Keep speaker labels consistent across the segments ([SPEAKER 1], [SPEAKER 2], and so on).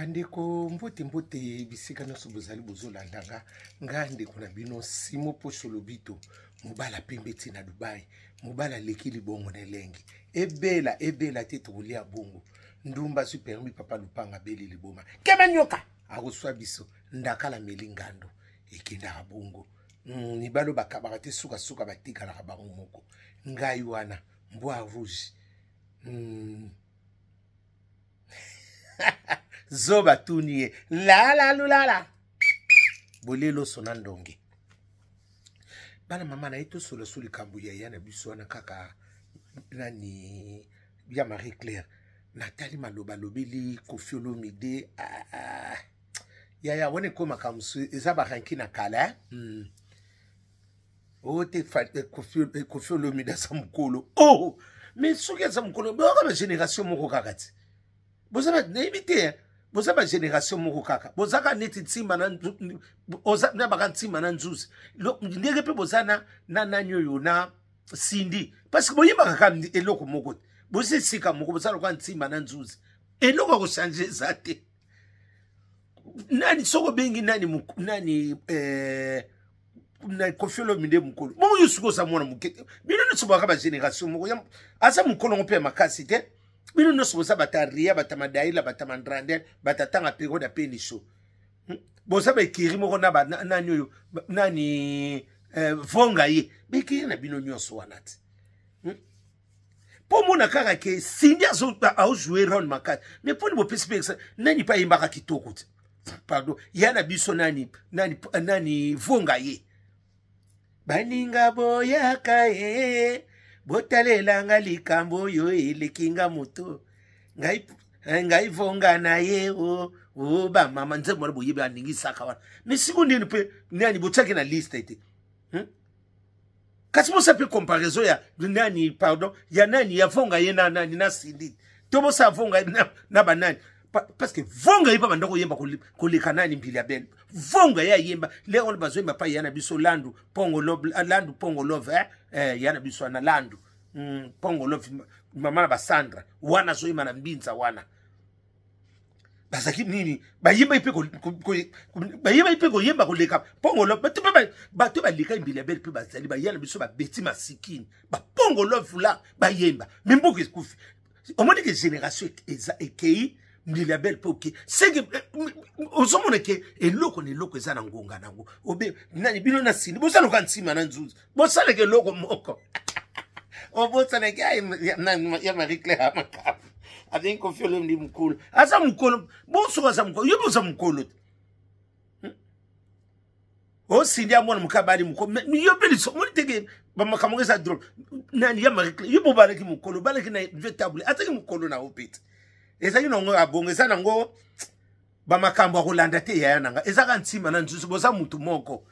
[SPEAKER 1] Bandeko, mbote mbote bisika nyonso bozali bozolanda nga, nga ndeko na bino Simo Poso Lobito, mobala pembe ti na Dubai, mobala aleki libongo na elengi, ebela ebela te tokolia bongo. Ndumba azwi permis papa lupanga abeli liboma, keba nyoka akoswa biso ndakala meli ngando ekendaka bongo. Mibalo bakabaka te, sukasuka batikalaka bango moko. Ngai wana mbwa rouge. Zoba tuni ye lala lulala bolie loso na ndonge. Bana mama na ye tosolola so likambo ya ya na biso wana kaka nani ya Marie Claire. Natali maloba alobeli Koffi Olomide. Ah, yaya wana ekomaka mosusu eza baranki na kala eh? Oyo te Koffi Olomide aza mokolo. Oh, mais soki aza mokolo, boyoka bagénération moko kaka ti boza, nayebi te, boza bagénération moko kaka, bozaka neti ntimba na baka ntimba na nzuzi ndenge mpe boza na nani oyo na Cindy, parce que boyebaka kaka eloko moko te, boza esika moko, boza lokola ntimba na nzuzi, eloko ya kochanger eza te. Nani soki obengi nani nani na Koffi Olomide mokolo bongo, yo soki oza mwana moke te, bino nyonso bwaka bagénération moko, aza mokolo ngo mpe ya makasi te. Bino nyonso boza bata ria, bata madaila, bata mandrandel, bata tanga periode ya peniso, Boza baekiri moko na nani oyo nani vonga ye bekiri na bino nyonso wana te. Mpo mona kaka ke Cindy aojouer rôle makasi, mais mponi bopesi mpe nani mpe ayembaka kitoko te? Pardon, ya na biso nani nani nani vonga ye. Baninga boyaka ye botalelanga likambo oyo eleki nga moto ngai, ngai vonga na ye o o bamama nzembo wana boyebi aningisaka wana. Mais siko nini mpe nani botiaki na liste te, Kasi bosa mpe comparaison ya nani, pardon, ya nani ya vonga ye na nani na Cindy to bosa vonga ye na banani, parce que vonga ye mpa banda koyemba koleka nani Mbilia Bel. Vonga ye ayemba lero wana bazoyemba pa ya na biso Landu Pongo Love, Landu Pongo Love, eh? Ya na biso wana Landu Pongo Love, mama na basandra wana azoyemba na mbinza wana. Bazalaki nini, bayembaki mpe koyemba koleka Pongo Love. Bato mpe bato baleka Mbilia Bel mpe bazali baya na biso babeti masikini bapongo Love la bayemba, me mboka ekufi. Omoni ke génération eza ekei, Mbilia Bel mpe oke seke ozomona ke eloko na eloko eza na ngonga nango. Obe nani bino na Cindy bosaloka ntima na nzuzi, bosalaka eloko moko. Obosanaki ya Marie Claire amakambo abengi Koffi Olomide mokolo, aza mokolo bosoka, aza mokolo, yo boza mokolo te. Osindi ya mwana moke abali mokolo, yo mpe liso omoni teke bamakambo eza drôle. Nani ya Marie Claire, yo bobalaki mokolo, obalaki na vieux table, azalaki mokolo na yo mpe te, ezalaki nango abongo, eza nango bamakambo ya kolanda te. Yaya na nga, ezaka ntima na nzuzu, boza mutu moko,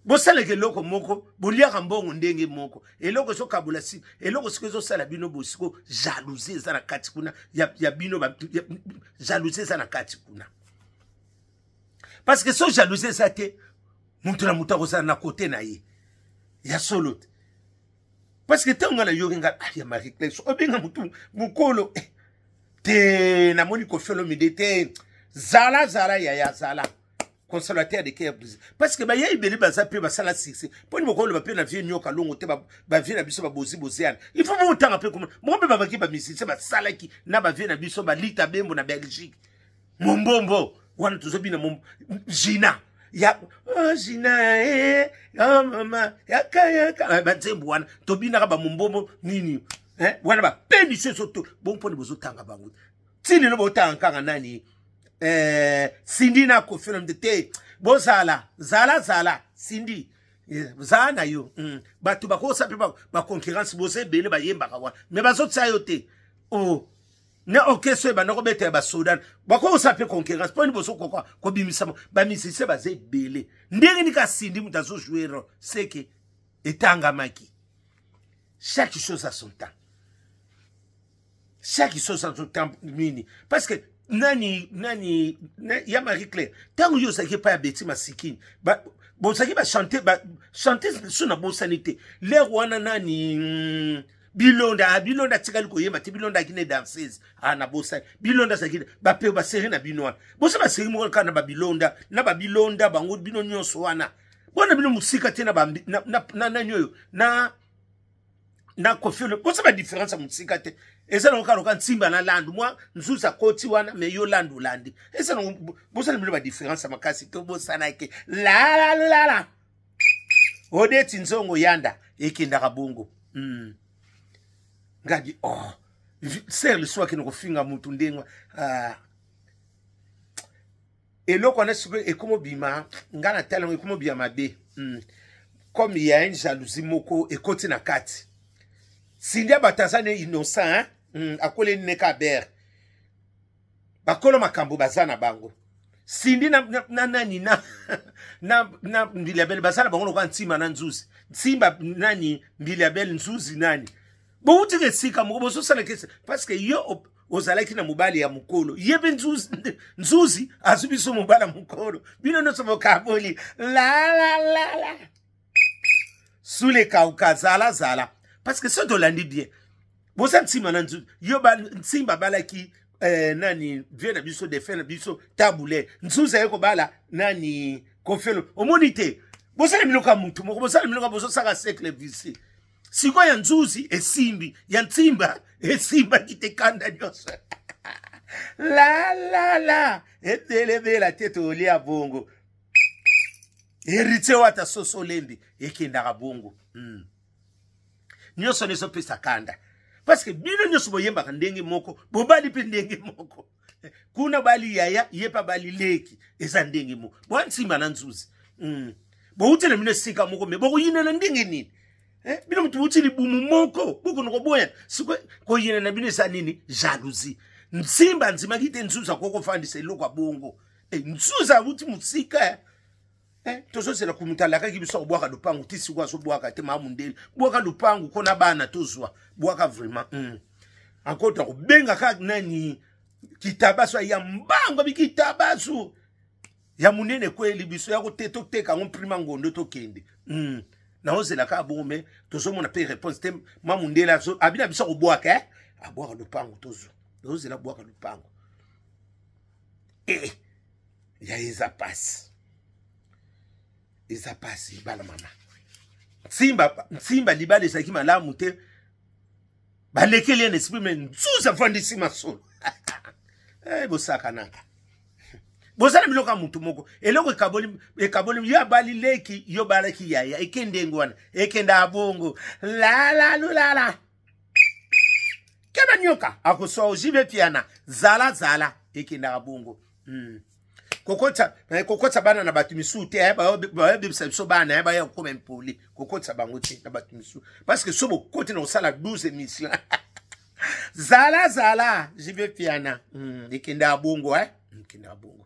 [SPEAKER 1] bosalaka eloko moko, boliaka mbongo ndenge moko, eloko ezokabola si eloko siko ezosala bino bosiko jalousie eza na kati kuna ya bino, jalousie eza na kati kuna, parce que so jalousie eza te, moto na moto akozala na kote na ye ya solo te. Parce que ntango nga nayoki nga ah, ya Marie Claire so obenga motu mokolo te, namoni Koffi Olomide te. Zala zala yaya, zala consolateur de cœur brisé, parce que baya ebele baza mpe basala succès. Mponi bokoloba mpe na vieux Nyoka Longo te, bavieux na biso babozi boziana, il faut botanga mpe koma moko mpe babaki bamusicien basalaki na bavieux na biso balita bembo na Belgique, mombombo wana tozobina jina ya oh, jina eh, oh, mama yaka yaka, banzembo wana tobinaka bamombombo nini eh, wana bapeni so ezoto bon. Mponi bozotanga bango ti lelo, botanga kaka nani Cindy na Koffi Olomide te? Bozala zala zala Cindy zala na yo. Bato bakosa mpe baconcurrence, boza ebele bayembaka wana, me bazotia yo te. Oh, na orchestre ebanda kobeta ya basoda, bakokosa mpe concurrence. Mponi bozokoka kobimisa bamusicien baza ebele ndenge nika Cindy moto azojouer rôle seke etangamaki. Chaque chose à son temps, chaque chose à son temps nini, parce que nani nani ya Marie Claire, ntango yo ozalaki epai ya Beti Masikini, bozalaki bachante bachante so na bosani te lere wana nani. Bilonda, ah, Bilonda atikali koyemba te. Bilonda akine danseuse. Ah, na bosani Bilonda azalaki bape baserie na bino wana. Bosa baserie moko kaka na babilonda na babilonda bango bino nyonso wana. Bona bino mosika te na nani oyo na na Koffi Olomide. Bosa ba différence ya mosika te. Eza nango kaka loka nsimba na landu mwa nzuzi akoti wana me yo landu olandi. Eza nango bosala bino ba différence ya makasi to bosanaki lalalala odeti nzongo yanda ekendaka bongo. Ngadi oh ser liso akende kofinga mutu ndenge eloko wana sikoyo ekomobima nga na tala yango ekomobima mabe. Comme il y a une jalousie moko ekoti na kati. Cindy bato aza ne innocent, hein? Akoleli ne ka ber bakolo makambo baza na bango. Cindy na, na, na nani na na, na Mbilia Bel baza na bango lokola ntima na nzuzi. Ntimba nani Mbilia Bel nzuzi nani bowutiki esika moko bozosala kese parce que yo ozalaki na mobali ya mokolo, ye mpe nzuzi, nzuzi azwi biso mobali ya mokolo, bino nyonso bokaboli la la la la sule kauka zala zala. Parce que soki tolandi bien boza ntima na nzuzi yo ba, ntimba abalaki nani vie na biso defe na biso tabule nzuzi aye kobala nani Kofelo. Omoni te bosala biloko ya mutu moko, bosala biloko bozosaka cercle vicieux. Sikoyo ya nzuzi esimbi, ya ntimba esimbaki te, kanda nyonso la la la ebelebela te tolia bongo. Héritier Wata soso lembi ekendaka bongo. Nyonso nyonso opesa kanda parce que bino nyonso boyembaka ndenge moko, bobali mpe ndenge moko. Kuna bali yaya, ye mpe bali leki, eza ndenge moko. Boya nsimba na nzuzi. Bouti na bino esika moko me bokoyina na ndenge nini? Bino moto bouti libumu moko bokono koboya. Siko koyina na bino eza nini? Jalousie. Nsimba ndimaki te nzuzi akoki kofandisa eloko ya bongo. Nzuzi awuti mosika. Tozozela kumuta alakaki biso akobwaka lupangu ti sikoyo azobwaka te. Maa mundele bwaka lupangu ko na bana tozwa bwaka vraiment. Encore tokobenga kaka nani kitabasu ya mbango abi kitabasu ya monene kweli biso ya kote toteka yango mprima ngondo tokende. Naozela kaka bongo me tozomona mpe réponse te. Ma mundele abi na biso akobwaka abwaka lupangu tozwa tozozela bwaka lupangu ya eza pasi, eza pasi bana mama nsimba nsimba libala ezalaki malamu te, balekeli ye na esprit me nzuzi afandisi masolo. Bosakanaka bozala biloko ya mutu moko, eloko ekaboli ekaboli yo abali leki, yo balaki yaya, eke ndenge wana ekenda abongo lalalulala keba nyoka akoswa ojibe piana zala zala ekendaka bongo. Kokotisa kokotisa bana na bato misusu te, bayobebisa biso bana baya kokoma impoli. Kokotisa bango te na bato misusu parce que so bokoti na kosala 12 émission zala zala jibe piana. Ekendaka bongo, ekendaka bongo.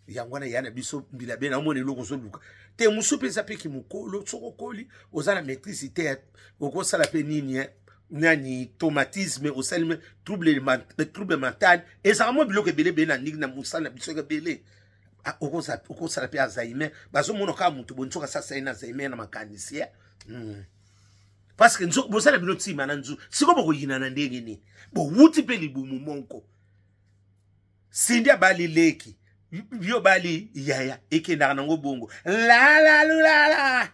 [SPEAKER 1] Yango wana ya na biso Mbila Be naomona eloko ozoluka te mosu mpe eza mpe mokolo soki okoli oza na maîtrise te okosala mpe nini nani traumatisme osali trouble mental ezalaka mwa biloko ebele ebele na ndenge na mosala na biso ebele okosala mpe Alzheimer. Bazomona kaka motu boye nzoka asasali na Alzheimer na makanisi. Parce que bosala bino ntima na nzu sikoyo bokoyina na ndenge nini? Bowuti mpe libumu moko. Cindy abali leki, yo bali yaya, ekendaka nango bongo lalalulala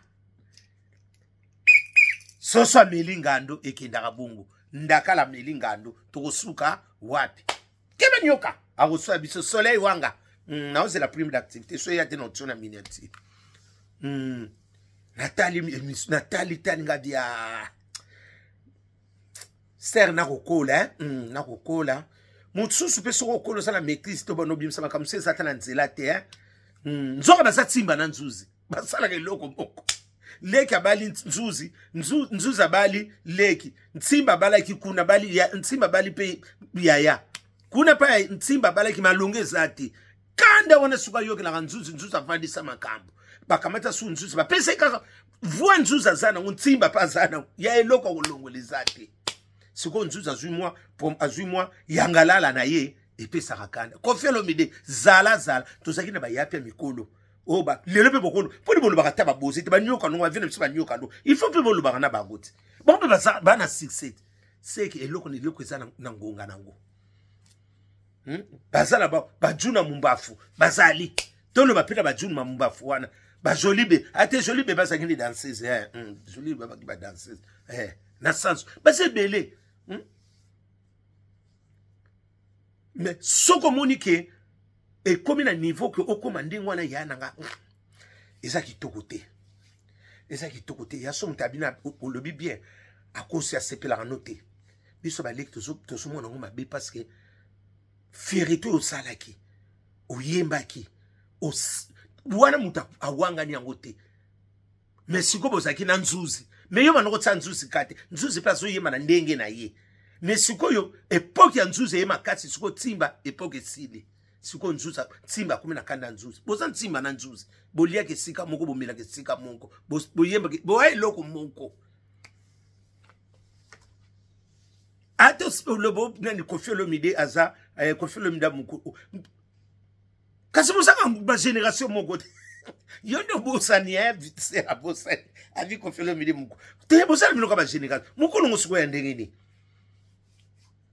[SPEAKER 1] soso ameli ngando ekendaka bongo ndakala ameli ngando tokosuka wapi? Kebe nyoka akoswa biso soleil wanga. Naozela prime d'activité so eya te na otio na miniature. Natali natali tali nga bia ser nakokola nakokola mosusu mpe soki okola oza na maîtrise to bana obimisa makambo so eza ata na nzela te, eh? Nzoka baza ntimba na nzuzi basalaka eloko moko. Leki abali nzuzi, nzuzi abali leki, ntimba abalaki kuna bali ya, ntimba abali mpe yaya kuna mpe ntimba abalaki malongo eza te. Kanda wana soki ayokelaka nzuzi, nzuzi avandisa makambo bakamata su nzuzi bapesa kaka voi nzuzi aza nango ntimba mpe aza nango ya eloko akolongola eza te. Sikoyo nzuzi azwi mwa yangalala na ye epesaka kanda. Koffi Olomide zala zala tozalaki na bayapi ya mikolo oyo ba lelo mpe bokolo mponi bolobaka ata babozi te banyoka ndongo bavie na biso banyoka ndo il faut mpe bolobaka na bango te. Bango mpe baza bana succès. Seke eloko na eloko eza na ngonga nango. Baza na bajuna mumbafu bazali toloba mpe na bajuna mumbafu wana bajolibe ate jolibe bazalaki nde danseuse eh. Jolibe babaki badanseuse eh. Na sanso baza ebele, Mais soki omoni ke ekomi na niveau ke okóma ndenge wana, ya nanga eza kitoko te, eza kitoko te. Ya so moto abina olobi bien, akosi asepelaka no te. Biso baleki tozomona yango mabe, parce que fierté osalaki, oyembaki wana, moto awangani yango te. Mais sikoyo bozalaki na Nzuzi, mais yo banda kotia Nzuzi ka te. Nzuzi mpe azoyemba na ndenge na ye. Mais sikoyo époque ya Nzuzi eye makasi. Sikoyo Ntimba, époque esili. Sikoyo Nzuzi, Ntimba akomi na kanda. Nzuzi, boza Ntimba na Nzuzi, boliaka esika moko, bomelaka esika moko, boyembaka, boya eloko moko. Ata olobo nani, Kofi Olomide aza Kofi Olomide mokolo, kasi bozaka bagénération moko te. Yo nde obosani, abosani abi Kofi Olomide moko te. Bozala biloko ya bagénération mokolongo. Sikoyo ya ndenge nini?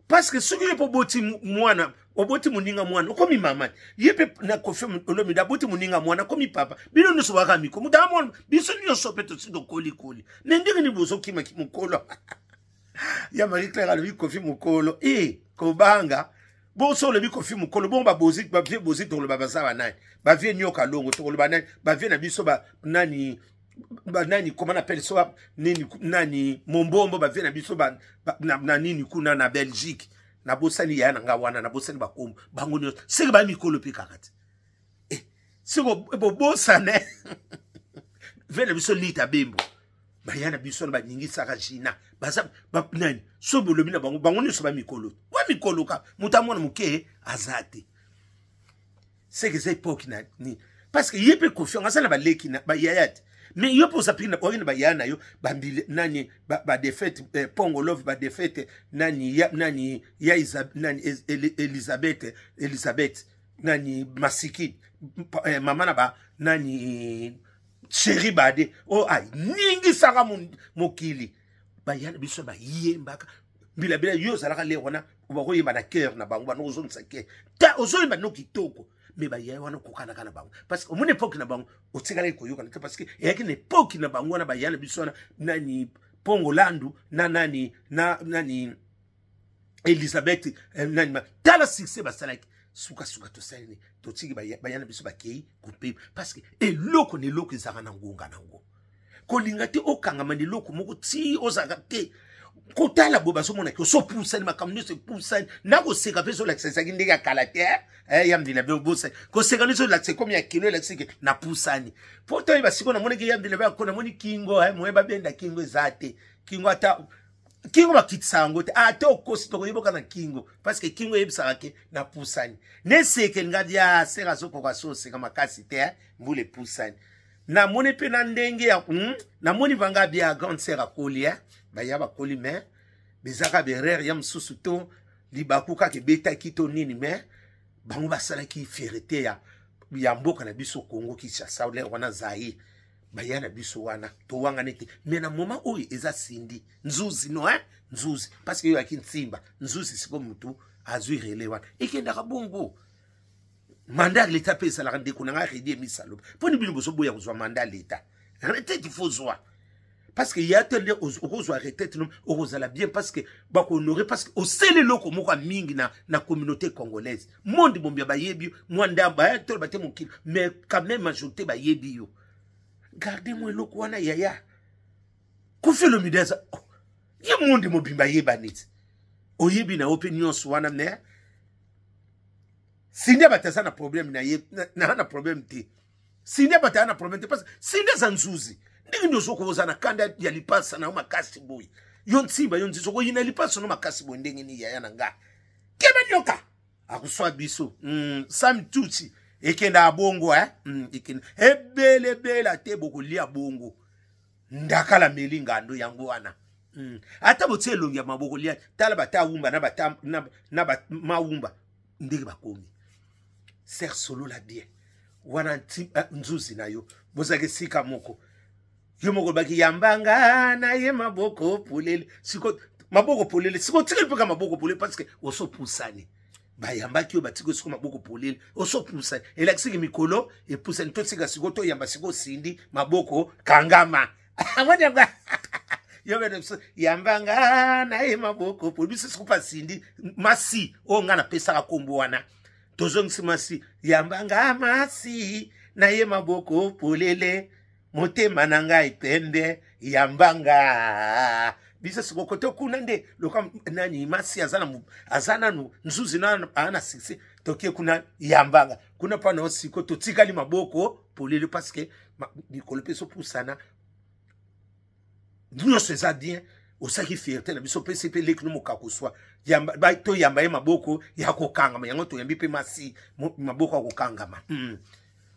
[SPEAKER 1] Parce que soki yo mpo oboti mwana, oboti moninga mwana, okomi mama. Ye mpe na Kofi Olomide aboti moninga mwana, akomi papa. Bino nyonso baka miko, moto mwana, biso nyonso mpe tosi tokolikoli. Me ndenge nini bozokimaki mokolo ya Marie Claire alobi Kofi mokolo e kobanga boso olobi Kofi mokolo bongo. Babozi, bavie bozi, tokoloba baza banani? Bavie Nyoka Longo, tokoloba nani? Bavie na biso ba nani, banani, comment appelle so nini, nani, Mombombo, bavie na biso ba, ba, na nini kuna na Belgique. Nabosani ya na nga wana, nabosani bakombo bango nyonso. Seke ba mikolo mpe kaka te eh, siko bobosane vie na biso Lita Bembo, baya na biso na baningisaka jina, baza nani? So bolobi na bango, bango nyonso bamikolo wa mikolo ka moto amwana moke aza te. Seke eza époque na ni, parce que ye mpe Kofi yango aza na baleki na bayaya te. Mais yo mpe oza piki oki na bayaya na yo, bambile nani, badefete ba Pongolove, badefete nani ya, nani ya Isa, nani Elizabeth, Elizabeth nani Masiki, mama na ba nani, Chéri Bade oyo aningisaka mokili. Baya na biso bayembaka mbilabila. Yo ozalaka lere wana, bakoyemba na cœur na bango, bano kozongisa cœur ta, ozoyemba no kitoko. Mais bayaya wana okokanaka na bango, parce que omoni époque na bango otikalaki koyokana te, parce que eyaki na époque na bango wana. Baya na biso wana nani, Pongo Landu na nani, na nani, Elizabeth nani, tala succès basalaki. Sukasuka tosali nini? Totiki baya na biso bakei kopema, parce que eloko na eloko ezalaka na ngonga nango. Kolinga te okangama na eloko moko ti ozalaka te. Kotala boye, bazomonaki osopusani, makambo nyonso epusani na koseka mpe ezolakisa ezalaki ndenge ya kala te. Ya mbila be obosani koseka nyonso elakisa ekomi ya kilo, elakisi ke napusani. Mpo toyeba sikoyo, namonaki ya mbila be ako, namoni kingo moye babenda kingo eza te. Kingo, ata kingo bakitisa yango te, ata okosi tokoyeboka na kingo, parce que kingo eyebisaka ke napusani. Nesekeli nga dia sere azokoka so oseka makasi te, mbula epusani. Namoni mpe na ndenge ya namoni vanga bia grande sœur akoli, baya bakoli, mais bezaka berere ya mosusu to libaku kaka ebetaki to nini. Mais bango basalaki fierté ya mboka na biso Congo Kinshasa wana, Zaire. Baya na biso wana towangana te. Mais na moment oyo eza Sindi Nzuzi no, hein? Nzuzi, parce que oyo ayaki Ntimba, Nzuzi sikoyo motu azwi relais wana. Ekendaka bongo. Mandat ya leta mpe ezalaka, ndeko na ngai Redi Emisalo. Mpo ni bino bozoboya kozwa mandat ya leta? Retraite, il faut zwa, parce que ya te nde okozwa retraite no, okozala bien, parce que bakohonore, parce que osali eloko moko ya mingi na communauté congolaise. Monde mombia bayebi yo, mwa ndambo baya toloba te mokili, mais quand même majorité bayebi yo. Garde mo eloko wana yaya. Kofi Olomide aza, oh, ye monde mobimba ayeba neti oyebi na yo mpe nyonso wana. Mais Sindi bato aza na problème na ye, na problème te. Sindi bato aza na problème te, parce que Sindi aza Nzuzi. Ndenge nini ozokoka oza na kanda ya lipasa na yo makasi boye? Yo Ntimba, yo Nzuzi, okoyina lipasa no makasi boye ndenge nini? Yaya na nga, keba, nyoka akuswa biso. Sam Tutsi ekenda bongo, eh? Ekenda ebelebela te, bokolia bongo ndakala meli ngando yango wana. Ata botie elongi ya maboko lia, tala bata wumba na bata na ba mawumba ndenge bakomi ser. Solola bien wana, Nzuzi na yo bozalaki esika moko. Yo moko olobaki yambanga na ye maboko polele. Siko maboko polele, siko otikali mpe ka maboko polele parce que osopusani. Bayambaki yo, batiki siko maboko polele, osopusani, elakisiki mikolo epusani. Tosika siko toyamba siko osindi maboko kangama. Amoni yango yo bene biso yambanga na ye maboko po biso siko pasindi masi oyo ngai napesaka nkombo wana, tozongisi masi yambanga masi na ye maboko polele, motema na ngai pembe, yambanga biso siko kote kuna nde loka nani masi aza na aza nanu nzuzi na aa na succès, tokie kuna yambanga kuna mpa na siko totikali maboko polele parce que mikolo mpe ezopusana, nyonso eza bien. Osalaki fierté na biso, opesi mpe leki no mokakoswa, toyamba ye maboko ya kokangama. Yango toyambi mpe masi maboko ya kokangama.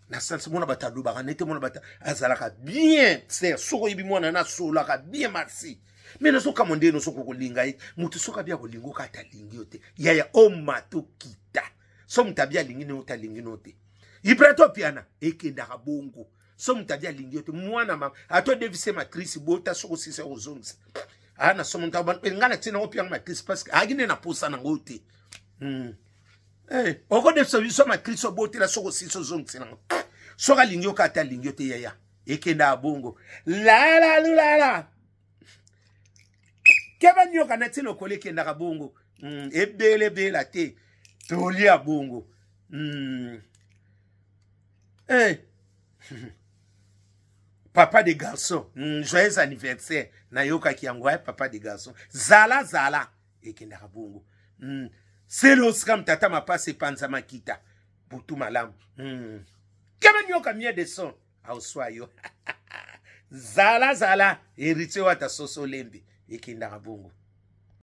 [SPEAKER 1] Na sansi mwana bato alobaka nete mwana bato azalaka bien ser. Soki oyebi mwana na asolaka bien masi, me nazokamwa nde nozokoka kolinga ye. Moto soki abi akolinga oka ata alingi yo te, yaya omatokita. So moto abi alingi ne ote, alingi no te. Ibrato piana ekendaka bongo. So moto abi alingi yo te, mwana mama ato edevise matrice bota, soki osisa kozongisa aa na somo ntango ngai na ntina opianga matrice parce que ayaki nde na posa nango te. Hey, okodefisa biso matrice obotela, soki osisi ozongisa nango. Soki alingi yo kaka te, alingi yo te, yaya, ekendaka bongo. Lalalulala keba nyoka na ti lokolo ekendaka bongo. Ebele ebela te, tolia bongo. Hey. Papa de garçon, joyeux anniversaire. Nayokaki yango eh, papa de garçon, zala zala, ekendaka bongo. Selo osika tata mapasi epanza makita butu malamu. Keba nyoka mie de son aoswa yo. Zala zala, héritier wata soso lembi, ekendaka bongo.